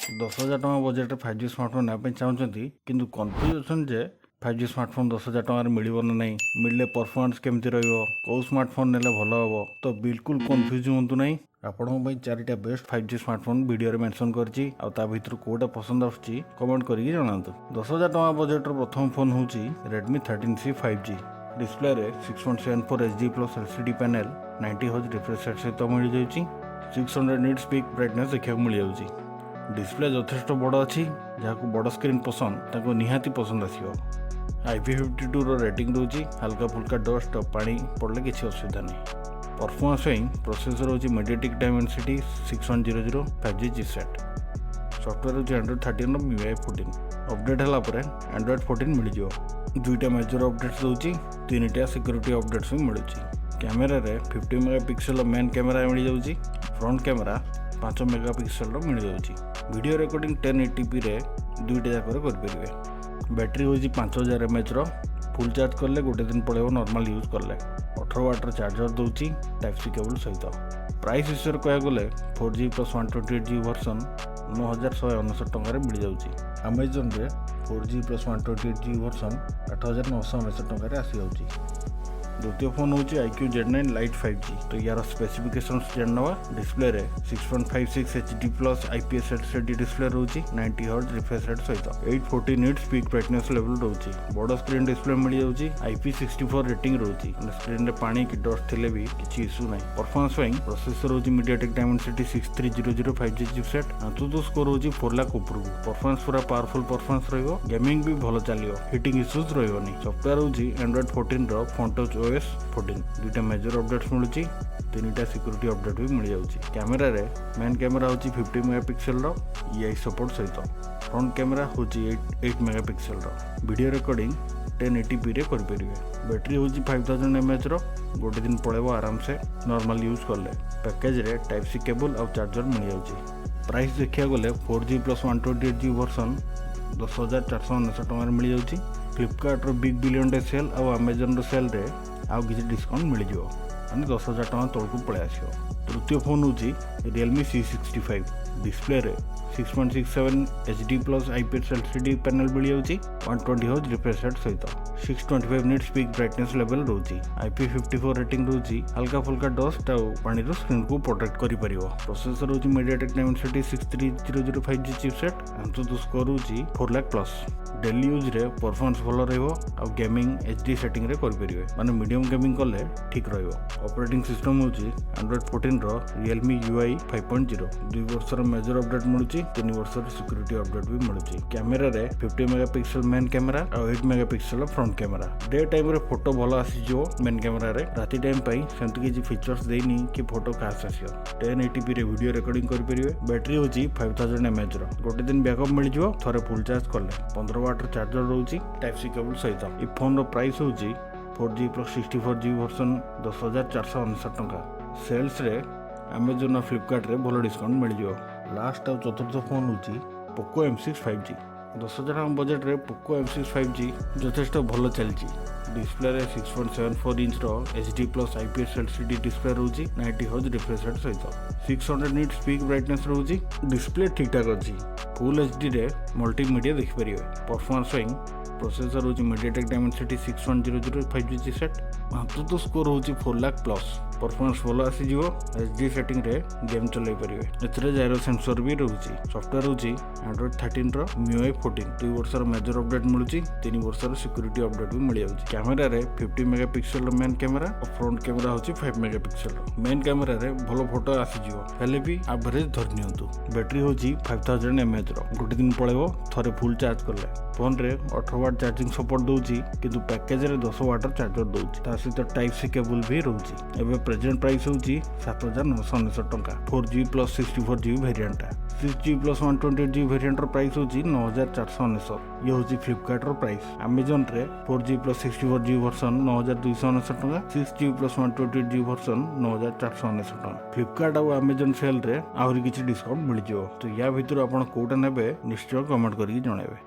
10,000 ଟଙ୍କା ବଜେଟ୍ରେ 5G smartphone ନେବା ପାଇଁ ଚାହୁଁଛନ୍ତି, କିନ୍ତୁ କନଫ୍ୟୁଜ୍ ଅଛନ୍ତି ଯେ 5G smartphone 10,000 ଟଙ୍କାରେ ମିଳିବ ନା ନାହିଁ, ମିଳିଲେ ପରଫର୍ମାନ୍ସ କେମିତି ରହିବ, କେଉଁ ସ୍ମାର୍ଟଫୋନ୍ ନେଲେ ଭଲ ହେବ, ତ ବିଲକୁଲ କନଫ୍ୟୁଜ୍ ହୁଅନ୍ତୁ ନାହିଁ। ଆପଣଙ୍କ ପାଇଁ ଚାରିଟା ବେଷ୍ଟ 5G smartphone ଭିଡ଼ିଓରେ ମେନସନ୍ କରିଛି। ଆଉ ତା ଭିତରୁ କେଉଁଟା ପସନ୍ଦ ଆସୁଛି, କମେଣ୍ଟ କରିକି ଜଣାନ୍ତୁ। 10,000 ଟଙ୍କା ବଜେଟ୍ର ପ୍ରଥମ ଫୋନ୍ ହେଉଛି Redmi 13C 5G। ଡିସପ୍ଲେରେ 6.74 HD+ LCD panel, 90 Hz refresh rate ସହିତ ମିଳିଯାଉଛି। 600 nits peak brightness ଦେଖିବାକୁ ମିଳିଯାଉଛି। ଡିସପ୍ଲେ ଯଥେଷ୍ଟ ବଡ଼ ଅଛି। ଯାହାକୁ ବଡ଼ ସ୍କ୍ରିନ୍ ପସନ୍ଦ, ତାଙ୍କୁ ନିହାତି ପସନ୍ଦ ଆସିବ। IP52ର ରେଟିଂ ରହୁଛି। ହାଲକା ଫୁଲକା ଡଷ୍ଟ ଆଉ ପାଣି ପଡ଼ିଲେ କିଛି ଅସୁବିଧା ନାହିଁ। ପରଫର୍ମାନ୍ସ ପାଇଁ ପ୍ରୋସେସର ହେଉଛି MediaTek Dimensity 6100 5G chipset। Software ହେଉଛି ଆଣ୍ଡ୍ରଏଡ଼୍ 13ର MIUI 14। Update ହେଲା ପରେ ଆଣ୍ଡ୍ରଏଡ଼୍ 14 ମିଳିଯିବ। ଦୁଇଟା ମେଜର ଅପଡ଼େଟ୍ସ ଦେଉଛି, ତିନିଟା ସିକ୍ୟୁରିଟି ଅପଡ଼େଟ୍ସ ବି ମିଳୁଛି। କ୍ୟାମେରାରେ 50 ମେଗା ପିକ୍ସେଲର ମେନ୍ କ୍ୟାମେରା ମିଳିଯାଉଛି। ଫ୍ରଣ୍ଟ କ୍ୟାମେରା 5 ମେଗା ପିକ୍ସେଲର ମିଳିଯାଉଛି। ଭିଡ଼ିଓ ରେକର୍ଡ଼ିଂ 1080pରେ ଦୁଇଟା ଯାକରେ କରିପାରିବେ। ବ୍ୟାଟେରୀ ହେଉଛି 5000 ଏମ୍ଏଏଚ୍ର। ଫୁଲ୍ ଚାର୍ଜ କଲେ ଗୋଟେ ଦିନ ପଳେଇବ ନର୍ମାଲ୍ ୟୁଜ୍ କଲେ। 18 ୱାଟ୍ର ଚାର୍ଜର ଦେଉଛି ଟାଇପ୍ ସି କେବୁଲ୍ ସହିତ। ପ୍ରାଇସ୍ ବିଷୟରେ କହିବାକୁ ଗଲେ 4 GB plus 128 GB version 9199 ଟଙ୍କାରେ ମିଳିଯାଉଛି। ଆମାଜନରେ 4 GB plus 128 GB version 8999 ଟଙ୍କାରେ ଆସିଯାଉଛି। ଦ୍ୱିତୀୟ ଫୋନ୍ ହେଉଛି iQOO Z9 Lite 5G। ତ ୟାର ସ୍ପେସିଫିକେସନ୍ସ ଜାଣିନେବା। ଡିସପ୍ଲେରେ 6.56 HD+ IPS LCD display ରହୁଛି, 90 ହର୍ଜ ରିଫ୍ରେଶ୍ ରେଟ୍ ସହିତ। 840 nits peak brightness level ରହୁଛି। ବଡ଼ ସ୍କ୍ରିନ୍ ଡିସପ୍ଲେ ମିଳିଯାଉଛି। IP64 rating ରହୁଛି, ମାନେ ସ୍କ୍ରିନ୍ରେ ପାଣି କି ଡଷ୍ଟ ଥିଲେ ବି କିଛି ଇସ୍ୟୁ ନାହିଁ। ପରଫର୍ମାନ୍ସ ପାଇଁ ପ୍ରୋସେସର ହେଉଛି MediaTek Dimensity 6300 5G chipset। AnTuTu score ହେଉଛି 4 ଲାଖ ଉପରକୁ। ପରଫର୍ମାନ୍ସ ପୁରା ପାୱାରଫୁଲ୍ ପରଫର୍ମାନ୍ସ ରହିବ। ଗେମିଂ ବି ଭଲ ଚାଲିବ, ହିଟିଂ ଇସ୍ୟୁଜ୍ ରହିବନି। ସଫ୍ଟୱେୟାର ହେଉଛି ଆଣ୍ଡ୍ରଏଡ୍ 14ର ଫନଟଚ୍ ଓଏସ୍ 14। ଦୁଇଟା ମେଜର ଅପଡେଟ୍ସ ମିଳୁଛି, ତିନିଟା ସିକ୍ୟୁରିଟି ଅପଡେଟ୍ ବି ମିଳିଯାଉଛି। କ୍ୟାମେରାରେ ମେନ୍ କ୍ୟାମେରା ହେଉଛି 50 ମେଗା ପିକ୍ସେଲର ଏଆଇ ସପୋର୍ଟ ସହିତ। ଫ୍ରଣ୍ଟ କ୍ୟାମେରା ହେଉଛି 8 ମେଗା ପିକ୍ସେଲର। ଭିଡ଼ିଓ ରେକର୍ଡ଼ିଂ 1080pରେ କରିପାରିବେ। ବ୍ୟାଟେରୀ ହେଉଛି 5000 ଏମ୍ଏଏଚ୍ର। ଗୋଟେ ଦିନ ପଳେଇବ ଆରାମସେ ନର୍ମାଲ୍ ୟୁଜ୍ କଲେ। ପ୍ୟାକେଜରେ ଟାଇପ୍ ସି କେବୁଲ୍ ଆଉ ଚାର୍ଜର ମିଳିଯାଉଛି। ପ୍ରାଇସ୍ ଦେଖିବାକୁ ଗଲେ 4 GB plus 128 GB version 10,499 ଟଙ୍କାରେ ମିଳିଯାଉଛି। ଫ୍ଲିପକାର୍ଟର ବିଗ୍ ବିଲିୟନ୍ ଡେ ସେଲ୍ ଆଉ ଆମାଜନର ସେଲ୍ରେ ଆଉ କିଛି ଡିସକାଉଣ୍ଟ ମିଳିଯିବ, ମାନେ 10,000 ଟଙ୍କା ତଳକୁ ପଳେଇ ଆସିବ। ତୃତୀୟ ଫୋନ୍ ହେଉଛି Realme C65। ଡିସପ୍ଲେରେ 6.67 HD+ IPS LCD panel ମିଳିଯାଉଛି, 120 Hz refresh rate ସହିତ। 625 nits peak brightness level ରହୁଛି। IP54 rating ରହୁଛି। ହାଲକା ଫୁଲକା ଡଷ୍ଟ ଆଉ ପାଣିରୁ ସ୍କ୍ରିନ୍କୁ ପ୍ରୋଟେକ୍ଟ କରିପାରିବ। ପ୍ରୋସେସର ହେଉଛି MediaTek Dimensity 6300 5G chipset। AnTuTu score ହେଉଛି 4 ଲାଖ ପ୍ଲସ୍। ଡେଲି ୟୁଜ୍ରେ ପରଫର୍ମାନ୍ସ ଭଲ ରହିବ ଆଉ ଗେମିଂ HD ସେଟିଂରେ କରିପାରିବେ, ମାନେ ମିଡ଼ିୟମ୍ ଗେମିଂ କଲେ ଠିକ୍ ରହିବ। ଅପରେଟିଂ ସିଷ୍ଟମ୍ ହେଉଛି ଆଣ୍ଡ୍ରଏଡ଼୍ 14ର ରିଏଲମି UI 5.0। 2 ବର୍ଷର ମେଜର ଅପଡେଟ୍ ମିଳୁଛି, 3 ବର୍ଷର ସିକ୍ୟୁରିଟି ଅପଡେଟ୍ ବି ମିଳୁଛି। କ୍ୟାମେରାରେ 50 mega pixel main camera ଆଉ 8 mega pixel front camera. Day ଟାଇମ୍ରେ ଫଟୋ ଭଲ ଆସିଯିବ ମେନ୍ କ୍ୟାମେରାରେ। ରାତି ଟାଇମ୍ ପାଇଁ ସେମିତି କିଛି ଫିଚର୍ସ ଦେଇନି କି ଫଟୋ ଖାସ୍ ଆସିବ। 1080pରେ ଭିଡ଼ିଓ ରେକର୍ଡ଼ିଂ କରିପାରିବେ। ବ୍ୟାଟେରୀ ହେଉଛି 5000 ଏମ୍ଏଏଚ୍ର। ଗୋଟେ ଦିନ ବ୍ୟାକଅପ୍ ମିଳିଯିବ ଥରେ ଫୁଲ୍ ଚାର୍ଜ କଲେ। 15 ୱାଟ୍ର ଚାର୍ଜର ରହୁଛି ଟାଇପ୍ ସି କେବୁଲ୍ ସହିତ। ଏ ଫୋନ୍ର ପ୍ରାଇସ୍ ହେଉଛି 4 GB plus 64 GB version 10,499 ଟଙ୍କା। ସେଲ୍ସରେ ଆମାଜନ୍ ଆଉ ଫ୍ଲିପକାର୍ଟରେ ଭଲ ଡିସକାଉଣ୍ଟ ମିଳିଯିବ। ଲାଷ୍ଟ ଆଉ ଚତୁର୍ଥ ଫୋନ୍ ହେଉଛି ପୋକୋ M6 5G। 10,000 ଟଙ୍କା ବଜେଟ୍ରେ ପୋକୋ M6 5G ଯଥେଷ୍ଟ ଭଲ ଚାଲିଛି। ଡିସପ୍ଲେରେ 6.74 ଇଞ୍ଚର HD+ IPS LCD display ରହୁଛି, 90 ହର୍ଜ ରିଫ୍ରେଶ୍ ରେଟ୍ ସହିତ। 600 ନିଟ୍ସ ପିକ୍ ବ୍ରାଇଟନେସ୍ ରହୁଛି। ଡିସପ୍ଲେ ଠିକ୍ଠାକ୍ ଅଛି। ଫୁଲ୍ ଏଚ୍ଡିରେ ମଲ୍ଟିମିଡ଼ିଆ ଦେଖିପାରିବେ। ପରଫର୍ମାନ୍ସ ପାଇଁ ପ୍ରୋସେସର ହେଉଛି MediaTek Dimensity 6100 5G chipset। AnTuTu score ହେଉଛି 4 ଲାଖ ପ୍ଲସ୍। ପରଫର୍ମାନ୍ସ ଭଲ ଆସିଯିବ। ଏଚ୍ ଡି ସେଟିଂରେ ଗେମ୍ ଚଲାଇ ପାରିବେ। ଏଥିରେ ଜାଇରୋ ସେନ୍ସର ବି ରହୁଛି। ସଫ୍ଟୱେୟାର ହେଉଛି ଆଣ୍ଡ୍ରଏଡ଼୍ 13ର MIUI 14। 2 ବର୍ଷର ମେଜର ଅପଡେଟ୍ ମିଳୁଛି, 3 ବର୍ଷର ସିକ୍ୟୁରିଟି ଅପଡେଟ୍ ବି ମିଳିଯାଉଛି। କ୍ୟାମେରାରେ 50 ମେଗା ପିକ୍ସେଲର ମେନ୍ କ୍ୟାମେରା ଆଉ ଫ୍ରଣ୍ଟ କ୍ୟାମେରା ହେଉଛି 5 ମେଗା ପିକ୍ସେଲର। ମେନ୍ କ୍ୟାମେରାରେ ଭଲ ଫଟୋ ଆସିଯିବ, ହେଲେ ବି ଆଭରେଜ ଧରି ନିଅନ୍ତୁ। ବ୍ୟାଟେରୀ ହେଉଛି 5000 ଏମ୍ଏଏଚ୍ର। ଗୋଟେ ଦିନ ପଳେଇବ ଥରେ ଫୁଲ୍ ଚାର୍ଜ କଲେ। ଫୋନ୍ରେ 18 ୱାଟ୍ ଚାର୍ଜିଂ ସପୋର୍ଟ ଦେଉଛି, କିନ୍ତୁ ପ୍ୟାକେଜରେ 10 ୱାଟ୍ର ଚାର୍ଜର ଦେଉଛି। ତା ସହିତ ଟାଇପ୍ ସି କେବୁଲ୍ ବି ରହୁଛି। ଏବେ ପ୍ରେଜେଣ୍ଟ ପ୍ରାଇସ୍ ହେଉଛି 7999 ଟଙ୍କା 4 GB plus 64 GB ଭେରିଏଣ୍ଟଟା। 6 GB plus 128 GB ଭେରିଏଣ୍ଟର price ହେଉଛି 9499। ଇଏ ହେଉଛି ଫ୍ଲିପକାର୍ଟର price. ଆମାଜନରେ 4 GB plus 64 GB version 9299 ଟଙ୍କା, 6 GB plus 128 GB version 9499 ଟଙ୍କା। ଫ୍ଲିପକାର୍ଟ ଆଉ ଆମାଜନ ସେଲ୍ରେ ଆହୁରି କିଛି ଡିସକାଉଣ୍ଟ ମିଳିଯିବ। ତ ୟା ଭିତରୁ ଆପଣ କେଉଁଟା ନେବେ, ନିଶ୍ଚୟ କମେଣ୍ଟ କରିକି ଜଣାଇବେ।